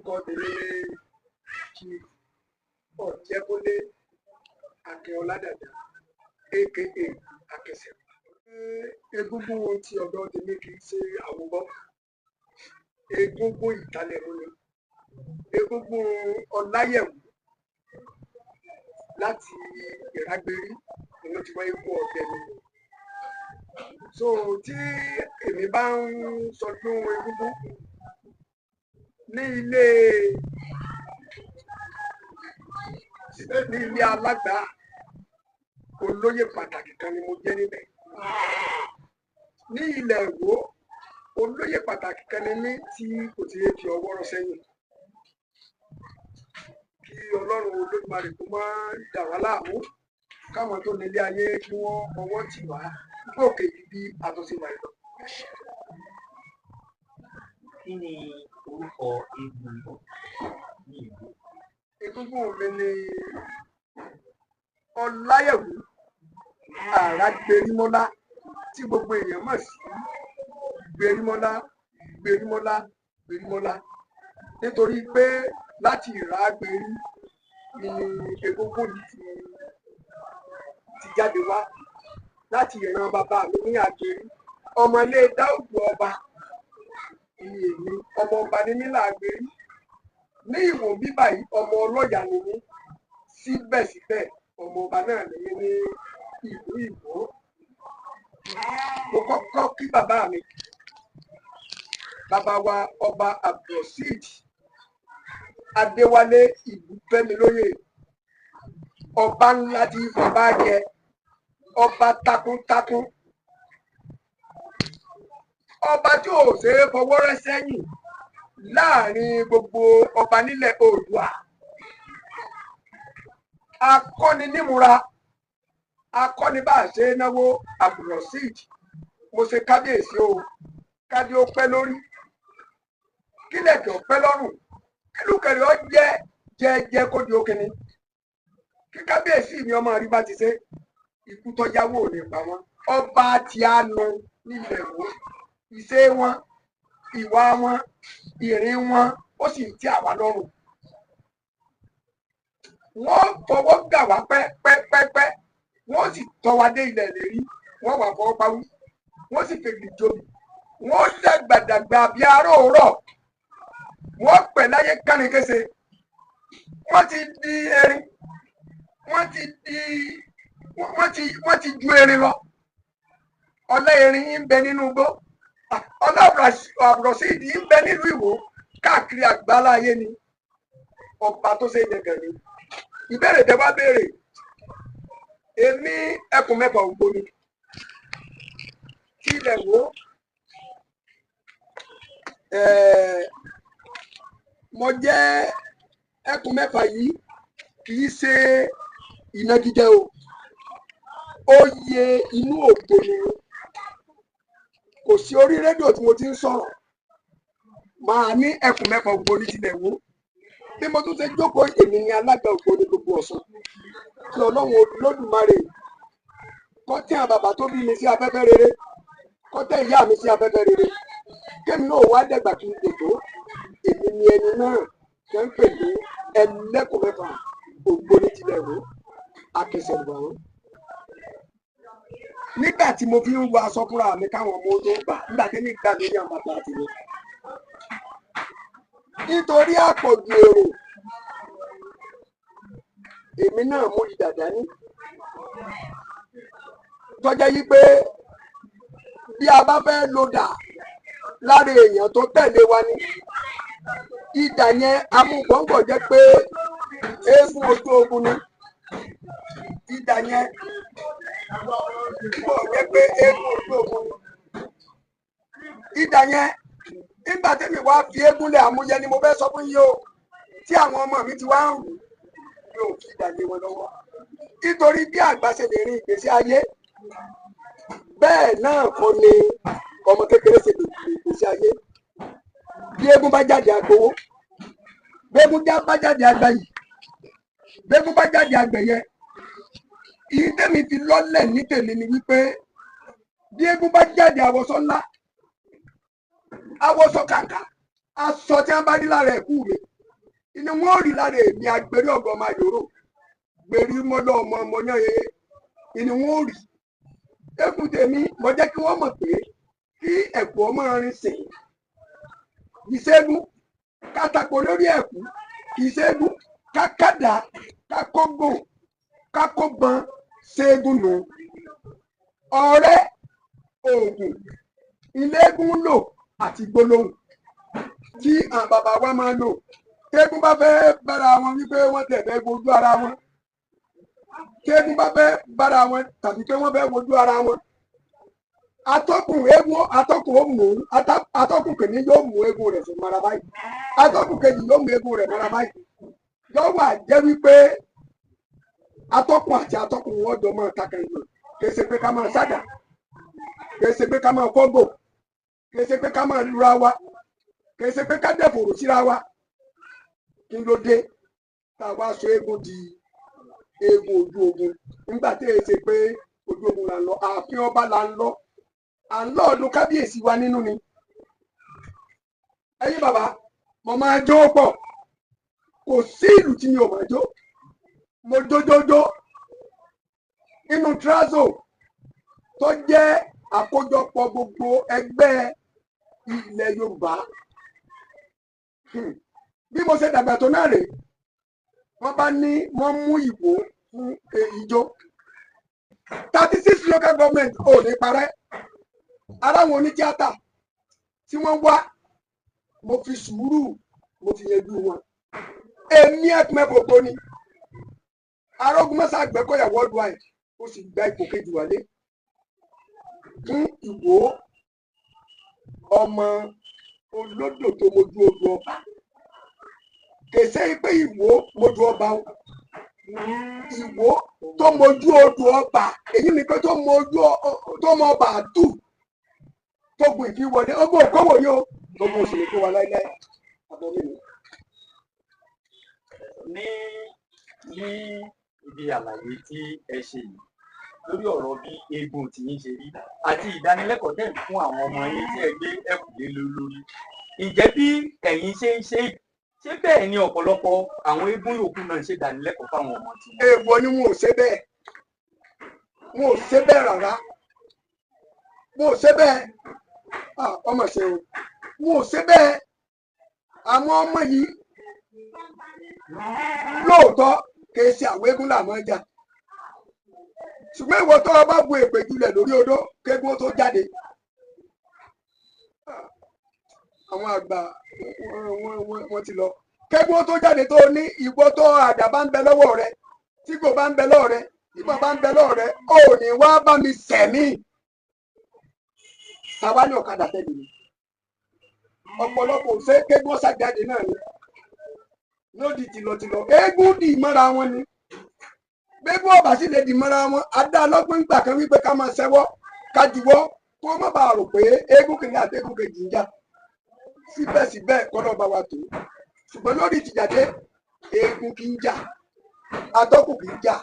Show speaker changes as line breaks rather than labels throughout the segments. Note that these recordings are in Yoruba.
Orúkọ tèmi ni Chief Ọ̀jẹ́kúnlé Akínọlá Dàda, aka Akẹsẹ̀. Egúngún ti ọ̀dọ̀ tèmi kì í ṣe àwòbọ́, egúngún ìtalẹ̀mú ni, egúngún Ọláyẹ̀wò láti Ìrágbérí ni wọ́n ti wá, eégún ọdẹ ni. So tí èmi bá ń sọdún egúngún ní ilé alágbà, olóyè pàtàkì kan ni mo jẹ́ níbẹ̀. Ní ilẹ̀ Ìwó, olóyè pàtàkì kan ni mí tí kò ti fi ọwọ́ rọ́ sẹ́yìn. Kí Ọlọ́run Olódùmarè kó má dà wá láàmú, káwọn tó nílé ayé kí wọ́n fọwọ́ tì wá gòkè ju bí a tó ṣe wà lọ.
Kí ni orúkọ eégún ní ìlú?
Egúngún mi ni Ọláyẹ̀wò Àràgbérímọ́lá, tí gbogbo èèyàn mọ̀ sí Gbérímọ́lá, Gbérímọ́lá, Gbérímọ́lá, nítorí pé láti Ìràgbérí ni egúngún yìí ti jáde wá, láti ìran bàbá mi ní Àgbérí. Ọmọlé Dáúdù ọba ni èmi, ọmọ ọba ni mí làgbérí. Ní Ìwò bíbà yìí, ọmọ ọlọ́yà ni mí, síbẹ̀síbẹ̀ ọmọ ọba náà ni mí ní ìlú Ìwó. Mo kọ́kọ́ kí bàbá mi, bàbá wa Ọba Abdulrasheed Adéwálé Ìlúfẹ́milóyè, ọba ńlá tí bàbá jẹ, ọba takuntakun, ọba tí ò ṣe é fọwọ́ rẹ́ sẹ́yìn láàrin gbogbo ọba nílẹ̀ Oòduà, akọni nímúra, akọni bá a ṣe é náwó. Abdulrasheed, mo ṣe kábíyèsí o, kádé ó pẹ́ lórí, kílẹ̀kẹ̀ ó pẹ́ lọ́rùn, kílùkẹ̀rẹ̀ ó jẹ́ jẹ́jẹ́ kó di ókìní, kí kábíyèsí mi ọmọ rí bá ti ṣe, ikú tó yáwó ò lè pa wọn. Ọba tí a nu nílẹ̀ Ìwó, ìṣe wọn, ìwà wọn, ìrìn wọn, ó sì ń tẹ́ àwa lọ́rùn. Wọ́n fọwọ́ gbà wá pẹ́pẹ́pẹ́, wọ́n sì tọ́ wa dé ilẹ̀ ìlérí, wọ́n wà fọwọ́ pawú, wọ́n sì fèrè jobi, wọ́n dàgbàdàgbà bí aró rọ̀, wọ́n pẹ̀ láyé kánìkése. Wọ́n ti di erin, wọ́n ti di wọ́n ti ju erin lọ. Ọlá erin ń bẹ nínú igbó, ọlá Abdulrasheed ń bẹ nílùú Ìwó, káàkiri àgbálá ayé ni. Ọba tó ṣe yẹn gàn ni. Ìbéèrè tẹ wá béèrè, èmi ẹkùn mẹ́fà ògbóni tí ilẹ̀ Ìwó, mo jẹ́ ẹkùn mẹ́fà yìí kì í ṣe ìnagijẹ o, oyè inú ògbóni. Kò sí orí rédíò tí mo ti ń sọ̀rọ̀ máa ní ẹkùn mẹ́fà ògbóni tilẹ̀ Ìwó. Bí mo tún ṣe jókòó, èmi ni alága ògbóni gbogbo Ọ̀ṣun. Kí Ọlọ́run Olódùmarè kó tẹ́ àwọn bàbá tó bí mi sí afẹ́fẹ́ rere, kó tẹ́ ìyá mi sí afẹ́fẹ́ rere, kémi náà wá dẹ̀gbà kí n dòdò. Èmi ni ẹni náà tẹ́ ń pè ní ẹlẹ́kùn mẹ́fà ògbóni tilẹ̀ Ìwó, Akẹsẹ̀lùwọ̀n. Nígbà tí mo fi ń wọ aṣọ fúnra mi káwọn ọmọ tó gbà, nígbà tí mi gbà lórí àwọn bàbá tèmi, nítorí àpọ̀jù èrò, èmi náà mú idà dání, tọ́jẹ́ yí pé bí a bá fẹ́ lo dà lára èèyàn tó tẹ̀lé wa ni idà yẹn amúgbọ̀ngbọ̀ jẹ́ pé eégún ojú ogun ni idà yẹn gbọ̀ jẹ́ pé eégún ojú ogun ni idà yẹn. Nígbà tẹ́mi wá fi eégún lẹ̀, àmúyẹ ni mo fẹ́ sọ fún yín o, tí àwọn ọmọ mi ti wá ń rù, mi ò fi idà lé wọn lọ́wọ́, nítorí bí àgbà ṣe lè rin ìgbésí ayé, bẹ́ẹ̀ náà kọ́ ni ọmọ kékeré ṣe lè rin ìgbésí ayé. Bí eégún bá jáde agbowó, bí eégún bá jáde agbayì, bí eégún bá jáde agbẹ̀yẹ. Ìyí tẹ́mi fi lọ́lẹ̀ ní tèmi ni wípé bí eégún bá jáde, àwọsọ ńlá, àwọsọ kàǹkà, aṣọ tí wọ́n bá rí lára ẹ̀kú mi. Inú wọn ò rí lára èmi agbèrè ọgọ máa yòrò gbèrí mọlọ ọmọ ọmọ yán yeye inú wọn ò rí. Eégún tèmi mo jẹ́ kí wọ́n mọ̀ pé kí ẹ̀kú ọmọ rin sìn ìṣègùn kátàkó lórí ẹ̀kú ìṣègùn kákàdá kákógùn kákógbọn ṣẹ́gun nù. Ọ̀rẹ́ oògùn iléegun lò àti gbólóhùn tí àwọn bàbá wa máa lò. Tẹ́gùn bá fẹ́ bára wọn wípé wọ́n tẹ̀ fẹ́ wojú ara wọn, tẹ́gùn bá fẹ́ bára wọn tàbí pé wọ́n fẹ́ wojú ara wọn, atọ́kùn eégún atọ́kùn ó mú atọ́kùn kìíní yóò mú eégún rẹ̀ sí mara báyìí, atọ́kùn kejì yóò mú eégún rẹ̀ mara báyìí. Yóò wà jẹ́ wípé atọ́kùn àti atọ́kùn wọn jọ máa takàngbọ̀n. Kìí ṣe pé ká máa sádà, kìí ṣe pé ká máa kọ́gò, kìí ṣe pé ká máa lura wa, kìí ṣe pé ká dẹ̀fòrò síra wa. Kí ló dé tá a wá sọ eégún di eégún ojú ogun nígbà tí èyí ṣe pé ojú ogun là ń lọ, ààfin ọba là ń lọ, à ń lọ ọdún kábíyèsí wa nínú ni. Ẹ̀yin bàbá, mo máa jó pọ̀, kò sí ìlú tí mi ò máa jó. Mo jójójó inú trazo tó jẹ́ àkójọpọ̀ gbogbo ẹgbẹ́ ilẹ̀ Yorùbá. Bí mo ṣe dàgbà tó náà rèé, wọ́n bá ní wọ́n mú ìwò fún ìjó. 36 local government ò ní parẹ́. Ara wọn onítíátà tí wọ́n wá, mo fi sùúrù mo fi yanjú wọn. Èmi ẹ̀kúnmẹ́kọ̀ọ́ tó ní Arógunmọ́sá Àgbẹ̀kọ̀yà worldwide, ó sì gba ipò kejì wálé fún ìwò ọmọ olódò tó mojú odò ọba. Kèsè pé ìwò mojú ọba o, ìwò tó mojú odò ọba, èyí ni pé tó mojú tó mọ ọba àtù tó gun ìfiwọlé ogun òkòwò yìí o, ogun òsì lè kó wa láéláé. Àbọ̀ mi nù.
Ní ní ibi àlàyé tí ẹ ṣe yìí lórí ọ̀rọ̀ bí eégún tiyín ṣe rí àti ìdánilẹ́kọ̀ọ́ tẹ̀ ń fún àwọn ọmọ yín tí ẹ gbé ẹ̀kú lé lórí, ǹjẹ́ bí ẹ̀yin ṣe ń ṣe ṣé bẹ́ẹ̀ ni ọ̀pọ̀lọpọ̀ àwọn eégún yòókù náà ń ṣe ìdánilẹ́kọ̀ọ́ fáwọn ọmọ tiwọn?
Èèwọ̀ ni wọn ò ṣe bẹ́ẹ̀, wọn ò ṣe bẹ́ẹ̀ rárá, wọn ò ṣe bẹ́ẹ̀. Ọmọ ṣe o, wọn ò ṣe bẹ́ẹ̀. Àwọn ọmọ yìí lóòótọ́ kìí ṣe àwọn eégún làwọn ń jà, ṣùgbọ́n ìwọ tó o bá bu èpè jùlẹ̀ lórí odó kéégún tó jáde. Àwọn àgbà wọ́n ti lọ. Kéégún tó jáde tó ní ìwọ tó àdá bá ń bẹ lọ́wọ́ rẹ, tí kò bá ń bẹ lọ́wọ́ rẹ, tí kò bá ń bẹ lọ́wọ́ rẹ, ò ní wá bá mi sẹ̀mí. Tàwa ní ọ̀kadà tẹ̀lé mi. Ọ̀pọ̀lọpọ̀ ṣé kéégún ṣàjáde náà ni lódì tìlọ̀tìlọ̀. Eégún dì mọ́ra wọn ni. Gbégún ọ̀bà sì lè dì mọ́ra wọn. Adá lọ́gbọ́n gbà kan wípé ká máa ṣẹ́wọ́ ká juwọ́ kó má bàa rò pé eégún kìíní àti eégún kejì ń jà. Síbẹ̀síbẹ̀ kọ́lọ́ bá wa tó. Ṣùgbọ́n lórí ìtìjáde eégún kì í jà, atọ́kùn kì í jà,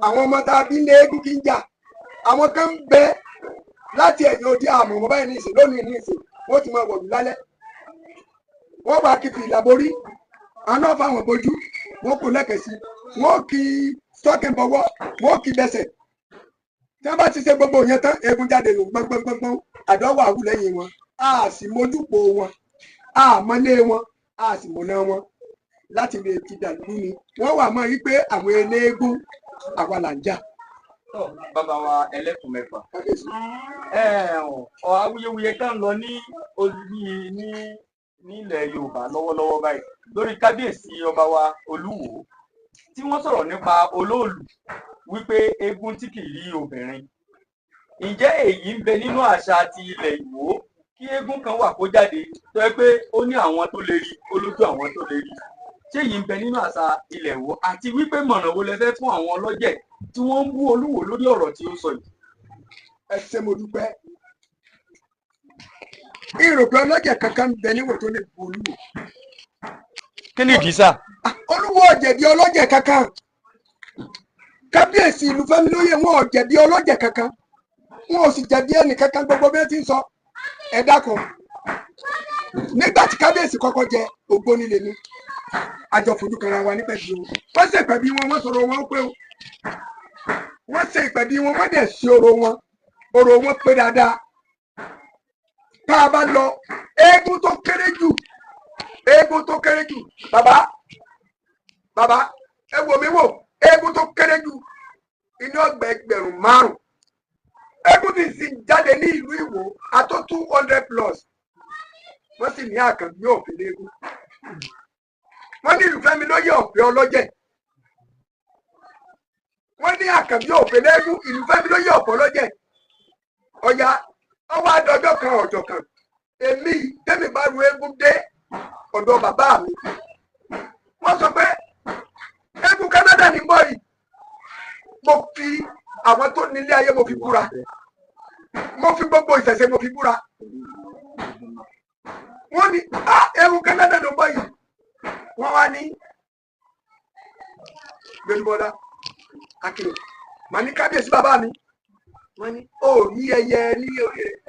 àwọn ọmọ tá a bí ní eégún kì í jà. Àwọn kan ń bẹ láti ẹ̀yìn odi àmọ̀ wọn báyìí ní ìsìn lónìí ní ìsìn wọ́n ti máa wọ̀lú lálẹ́. Wọ́n wá kí fìlà borí, àná fáwọn bojú, wọ́n kò lẹ́kẹ̀ẹ́ sí, wọ́n kì í stọ́kì bọ̀wọ́, wọ́n kì í bẹsẹ̀. Tí wọ́n bá ti ṣe gbogbo yẹn tán, eégún jáde nù gbọ́ngbọ́ngbọ́n, àdánwò àwù lẹ́yìn wọn, a sì mójúpò wọn, a mọ́lé wọn, a sì mọ̀nà wọn láti lè fi dàlú ni. Wọ́n wà mọ́ yí pé àwọn eléégún àwa là ń jà.
Bàbá wa ẹlẹ́kùn mẹ́fà, awuyewuye kan lọ ní ní nílẹ̀ Yorùbá lọ́wọ́lọ́wọ́ báyìí lórí kábíyèsí ọba wa Olúwo tí wọ́n sọ̀rọ̀ nípa olóòlù wípé eégún tí kì í rí obìnrin. Ǹjẹ́ èyí ń bẹ nínú àṣà ti ilẹ̀ Ìwó kí eégún kan wà kó jáde tó yẹ pé ó ní àwọn tó lè rí, ó lójú àwọn tó lè rí? Ṣé èyí ń bẹ nínú àṣà ilẹ̀ Ìwó? Àti wípé mọ̀ràn wo lẹ fẹ́ fún àwọn ọlọ́jẹ̀ tí wọ́n ń bú Olúwo lórí ọ̀rọ̀ tí ó sọ yìí?
Ẹ ṣé, mo dúpẹ́. Ìròpé ọlọ́jẹ̀ kankan ń bẹ níwò tó lè bu Olúwo.
Kí ni ìdí sá?
Olúwo ò jẹ̀bi ọlọ́jẹ̀ kankan. Kábíyèsí ìlú Fẹ́milóyè wọn ò jẹ̀bi ọlọ́jẹ̀ kankan, wọn ò sì jẹ̀bi ẹnì kankan gbogbo bí wọ́n ti ń sọ. Ẹ dákun, nígbà tí kábíyèsí kọ́kọ́ jẹ Ògbóni lèmi, Àjọ fojú kanra wa nípẹ̀bí o. Wọ́n ṣe ìpẹ̀bí wọn, wọ́n sọ̀rọ̀ wọn pé o. Wọ́n ṣe ìpẹ̀bí wọn, wọ́n dẹ̀ ṣe orò wọn. Orò wọn pé dáadáa. Tá a bá lọ, eégún tó kéré jù, eégún tó kéré jù, bàbá, bàbá, ẹ wò mí wò, eégún tó kéré jù, inú ọgbà 5,000. Eégún ti sì jáde ní ìlú Ìwó, àtó 200 plus. Wọ́n sì ní Àkànbí òfin léegun. Wọ́n ní Ìlúfẹ́mi lóye ọ̀fẹ́ ọlọ́jẹ̀. Wọ́n ní Àkànbí òfin léegun, Ìlúfẹ́mi lóye ọ̀fẹ́ ọlọ́jẹ̀. Ọ̀yá, ọwọ́ adọ́jọ́ kan ọ̀jọ̀ kan. Èmi tẹ́mi bá ru eégún dé ọ̀dọ̀ bàbá mi. Wọ́n sọ pé eégún Canada ní bọ́ọ̀lì. Mo fi àwọn tó nílé ayé mo fi búra. Mo fi gbogbo ìṣẹ̀ṣe mo fi búra. Wọ́n ní eégún Canada ló bọ́ yìí. Wọ́n wá ní Gbẹ̀dúbọ́lá Akin, màá ní kábíyèsí bàbá mi. Wọ́n ní ó ní ẹyẹ ní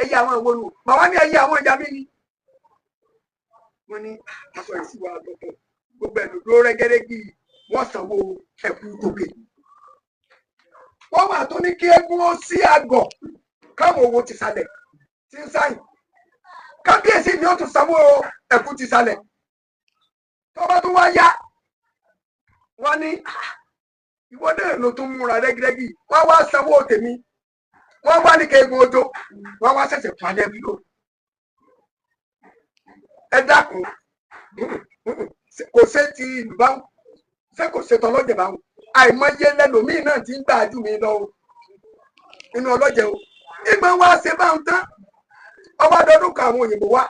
ẹyẹ àwọn ìwòrò, màá wá ní ẹyẹ àwọn ìyá mi ni. Wọ́n ní aṣọ ìsìnwá àtọ̀tọ̀ gbogbo ẹ̀ ló rẹ́gẹ́rẹ́gì, wọ́n sanwó ẹ̀kú gòkè. Wọ́n wà tó ní kí eégún ó sí àgọ̀ káwọn owó ti sálẹ̀ tí ń sáyìn. Kábíyèsí ni ó tún sanwó ẹ̀kú ti sálẹ̀. Tó bá tún wá yá, wọ́n ní ìwọ náà ló tún múra rẹ́gírẹ́gì, wọ́n wá sanwó tèmi. Wọ́n wá ní kí eégún ojó, wọ́n wá ṣẹ̀ṣẹ̀ palẹ̀ bí lò. Ẹ dákun, kò ṣe ti ìlú báwọn, ṣé kò ṣe tọlọ́jẹ̀ báwọn? Àìmọye lẹ́lòmíì náà ti ń gbà jù mí lọ o, inú ọlọ́jẹ̀ o. Ìgbà wa ṣe báwọn tán, ọba dọdún kan àwọn òyìnbó wá.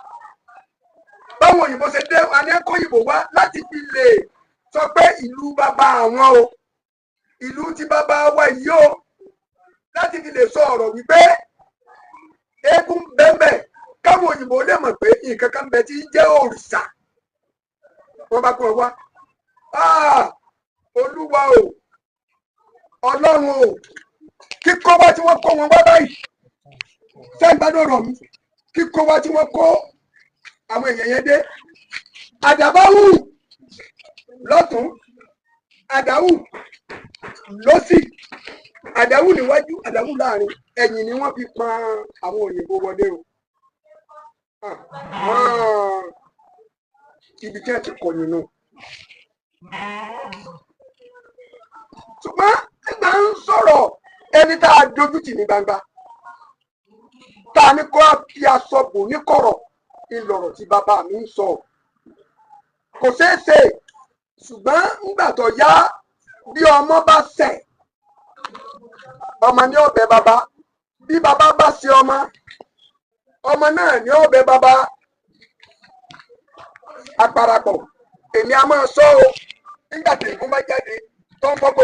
Báwọn òyìnbó ṣe dé, àní ẹ̀kọ́ òyìnbó wá láti fi lè sọ pé ìlú bàbá àwọn o, ìlú tí bàbá wa yìí o, láti fi lè sọ ọ̀rọ̀ wípé eégún bẹ́ẹ̀ káwọn òyìnbó lè mọ̀ pé nǹkan kan bẹ tí ń jẹ́ òrìṣà. Wọ́n bá kọ́ wa, Olúwa o, Ọlọ́run o, kíkọ́ wá tí wọ́n kó wọn wá báyìí. Ṣé ìgbádùn ọ̀rọ̀ mi? Kíkọ́ wá tí wọ́n kó àwọn èèyàn yẹn dé. Àdàbà wù lọ́tún, àdàwù lọ́sì, àdàwù níwájú, àdàwù láàrin, ẹ̀yìn ni wọ́n fi pa àwọn òyìnbó wọlé o. Ibi tí wọ́n ti kọ̀yìn nù. Ṣùgbọ́n nígbà ń sọ̀rọ̀ ẹni tá a dojú tì ní gbangba, tá a ní kó fi aṣọ bò ní kọ̀rọ̀, ìlọ̀rọ̀ tí bàbá mi ń sọ. Kò ṣeé ṣe, ṣùgbọ́n ńgbà tó yá bí ọmọ bá ṣẹ̀, ọmọ ní ó bẹ̀ bàbá, bí bàbá bá ṣe ọmọ, ọmọ náà ní ó bẹ̀ bàbá. Àparapọ̀ èmi a máa sọ o, nígbà tí ègún bá jáde tó ń fọ́gbò,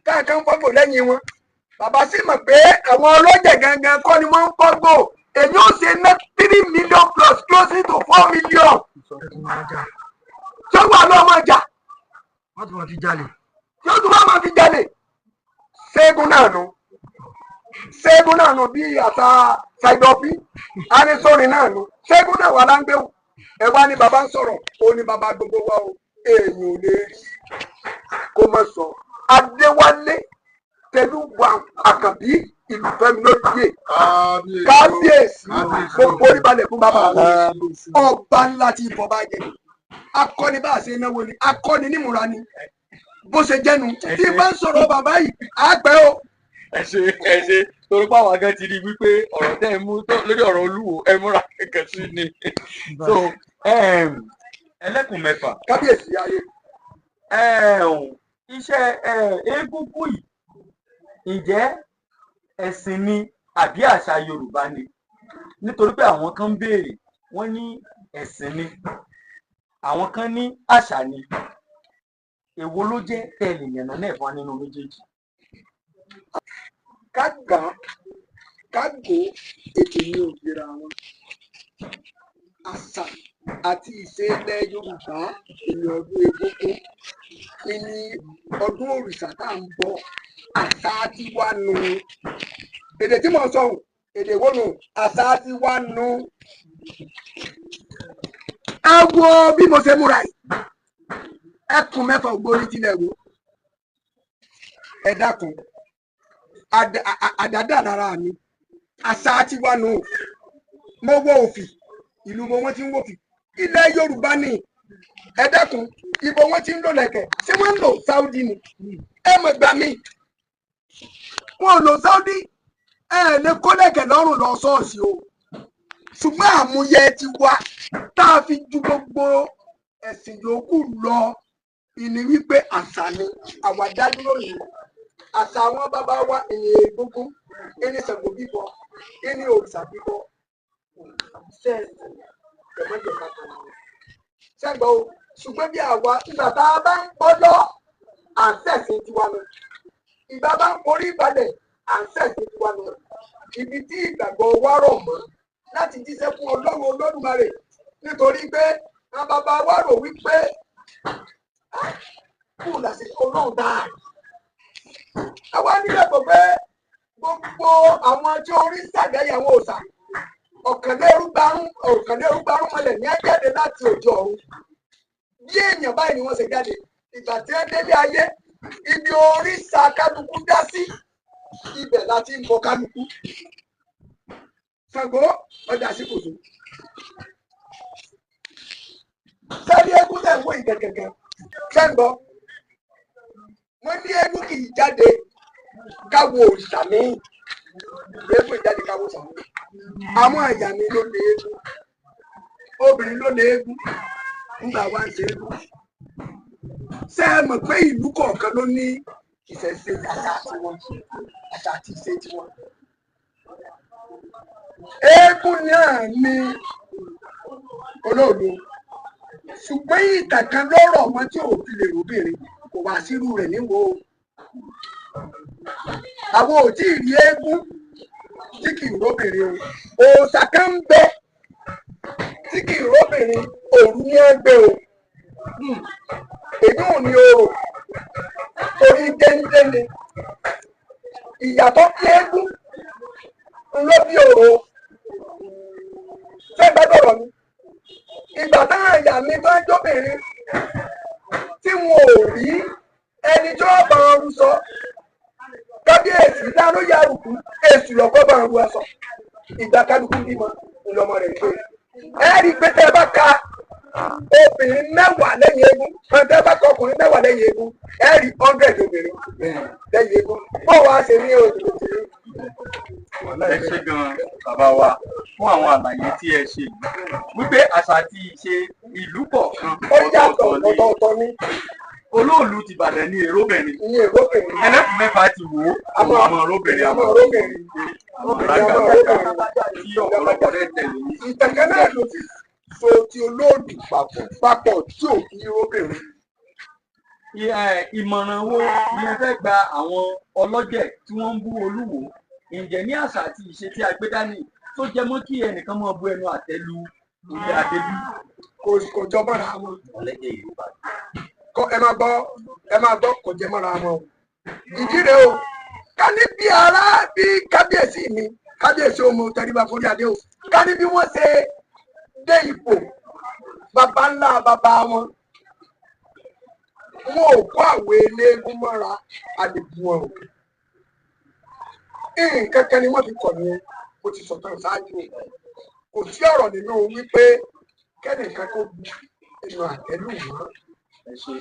káàkan ń fọ́gbò lẹ́yìn wọn. Bàbá sì mọ̀ pé àwọn ọlọ́jẹ̀ gangan kọ́ ni wọ́n ń fọ́gbò. Èmi ó ṣe ná 3 million plus close to 4 million. Tí ó wà lọ́mọ ọjà.
Wọ́n tún máa fi jalè.
Tí ó tún máa fi jalè. Ṣẹ́gun náà nù. Ṣẹ́gun náà nù bí àṣà ṣàìdọ̀bí. Arísọ́rin náà nù. Ṣẹ́gun náà wà láńgbéwò. Ẹ wá ní bàbá ń sọ̀rọ̀, ó ní bàbá gbogbo wa o. Èèyàn ò lè rí kó má sọ. Adéwálé Tẹlúwà Àkànbí Ìlúfẹ́mi lóye. Kábíyèsí, mo forí balẹ̀ fún bàbá mi. Ọba ńlá ti ìfọ̀ bá jẹ. Akọni bá a ṣe náwó ni, akọni nímúra ni. Bó ṣe jẹ́nu, tí bá ń sọ̀rọ̀ bàbá yìí, á pẹ́ o.
Ẹ ṣe ẹ ṣe, torí pé àwọn akẹ́ ti rí wípé ọ̀rọ̀ tẹ́ ẹ mú lórí ọ̀rọ̀ Olúwo ẹ múra kẹ̀kẹ́ sí ni. So ẹlẹ́kùn mẹ́fà.
Kábíyèsí ayé.
Iṣẹ́ eégúngún yìí, ǹjẹ́ ẹ̀sìn ni àbí àṣà Yorùbá ni? Nítorí pé àwọn kan ń béèrè, wọ́n ní ẹ̀sìn ni, àwọn kan ní àṣà ni. Èwo ló jẹ́ tẹ̀lé yànnà náà fún wa nínú méjèèjì?
Ká gbà á, ká gbó ètò ní ògbéra wọn. Àṣà àti ìṣe ilẹ̀ Yorùbá ìní ọdún egúngún, ìní ọdún òrìṣà tá à ń bọ, àṣà ti wá nù. Èdè tí mò ń sọ, èdè wo nù? Àṣà ti wá nù. Ẹ wo bí mo ṣe múra yìí. Ẹkùn mẹ́fà ògbóni tilẹ̀ wò. Ẹ dákun, àdádà lára mi, àṣà ti wà nù. Mo wọ òfì, ìlú bo wọ́n ti ń wòfì, ilẹ̀ Yorùbá ni. Ẹ dákun, ibo wọ́n ti ń lò lẹ̀kẹ̀? Ṣé wọ́n ń lò Saudi ni? Ẹ mọ̀ gbà mí, wọn ò lò Saudi. Ẹ lè kó lẹ̀kẹ̀ lọ́rùn lọ ṣọ́ọ̀ṣì o. Ṣùgbọ́n àmúyẹ ti wá tá a fi ju gbogbo ẹ̀sìn yòókù lọ ìní wípé àṣà ni àwa dá dúró yìí. Àṣà àwọn bàbá wa, èyàn egungun, ẹni Ṣàngó bíbọ, ẹni òrìṣà bíbọ, sẹ́ẹ̀sì jẹ̀mọ́jẹ̀ká kan náà sẹ́gbọ́n o. Ṣùgbọ́n bí àwa ìgbà tá a bá ń gbọ́dọ̀ à ń ṣẹ̀sìn tiwa nù, ìgbà bá ń forí balẹ̀ à ń ṣẹ̀sìn tiwa nù. Ibi tí ìgbàgbọ́ wa rọ̀ mọ́ láti jíṣẹ́ fún Ọlọ́run Olódùmarè, nítorí pé àwọn bàbá wa rò wípé kú làṣẹ Ọlọ́run dáa. Àwa nígbàgbọ́ pé gbogbo àwọn tí orí ṣàgbéyàwó òòṣà ọ̀kànlérúgbarún mọlẹ̀ ní jáde láti òde ọ̀run. Bí èèyàn báyìí ni wọ́n ṣe jáde. Ìgbà tí wọ́n délé ayé, ibi oríṣà kálukú dá sí, ibẹ̀ láti ń bọ kálukú. Ṣàngó ọjà sí kòtò. Sẹ́ni eégún tẹ̀ ń wò yìí gẹ̀gẹ̀gẹ̀ ṣẹ́ńgbọ́. Wọ́n ní eégún kì í jáde káwo òrìṣà míì. Eégún ìjáde káwo òrìṣà míì. Àwọn àyà mi ló lé eégún. Obìnrin ló lé eégún. Nígbà wá ń ṣe eégún. Ṣé ẹ mọ̀ pé ìlú kọ̀ọ̀kan ló ní ìṣẹ̀ṣe àṣà tiwọn, àṣà àti ìṣe tiwọn? Eégún náà ni olóòlù, ṣùgbọ́n ìtàn kan lọ́rọ̀ wọn tí ò fi lè róbìnrin kò wá sírú rẹ̀ níwò o. Àwọn ò tí ì rí eégún tí kì í róbìnrin o. Òòṣà kan ń bẹ tí kì í róbìnrin, òru ní ẹgbẹ́ o. Èyí ò ní orò torí déńdé ni ìyàtọ̀ bí eégún ló bí òrò. Ṣé gbàdọ̀rọ̀ mi? Ìgbà táwọn àyà mi bá ń jóbìnrin tí wọn ò rí ẹni tí wọ́n bá ń sọ kábíyèsí láró yàrùkú èṣù lọ́kọ́ bá ń ru aṣọ. Ìgbà kálukú bímọ ńlọmọ rẹ̀ gbé. Ẹ rí i pé tẹ́ ẹ bá ka obìnrin 10 lẹ́yìn eégún, tẹ́ ẹ bá ka ọkùnrin 10 lẹ́yìn eégún, ẹ rí 100 obìnrin lẹ́yìn eégún. Bó wàá ṣe ní oṣù tó ti
Ẹ ṣé gan bàbá wa fún àwọn àlàyé tí ẹ ṣe yìí wípé àṣà àti ìṣe ìlú kọ̀ọ̀kan
ó yàtọ̀
ọ̀tọ̀ọ̀tọ̀ ni.
Ọ̀tọ̀ọ̀tọ̀ ni.
Olóòlù ti Ìbàdàn ní èròbìnrin,
Ìyẹn èròbìnrin.
ẹlẹ́kùn mẹ́fà ti wò ó àwọn ọmọ èròbìnrin,
àwọn èròbìnrin,
àwọn alága tí ọ̀pọ̀lọpọ̀ rẹ̀ tẹ̀lé ní.
Ìtẹ̀kẹ́ náà ló ti so ti olóòlù papọ̀ tí ò fi róbìnrin.
Ìmọ̀ràn wo ni ẹ fẹ́ gba àwọn ọlọ́jẹ̀ tí wọ́n ń bú Olúwo? Ǹjẹ́ ní àṣà àti ìṣe tí a gbé dání tó jẹ mọ́ kí ẹnìkan máa bu ẹnu àtẹ́ lu orí adé bí?
Kò jọ mọ́ra wọn. Kọ ẹ máa gbọ́, ẹ máa gbọ́, kò jẹ mọ́ra wọn o. Ìdí rèé o, ká ní bí ara bí kábíyèsí mi, kábíyèsí ọmọ tẹríba forí adé o, ká ní bí wọ́n ṣe dé ipò baba ńlá baba wọn, wọn ò kó àwọn eléégún mọ́ra àdìbò wọn o. Nǹkan kan ni wọ́n fi kọ̀ ní mo ti sọ̀tàn ṣáájú o. Kò sí ọ̀rọ̀ nínú wípé kẹ́nìkan kó bu ẹnu àtẹ́lù wọn.
Ẹ ṣé.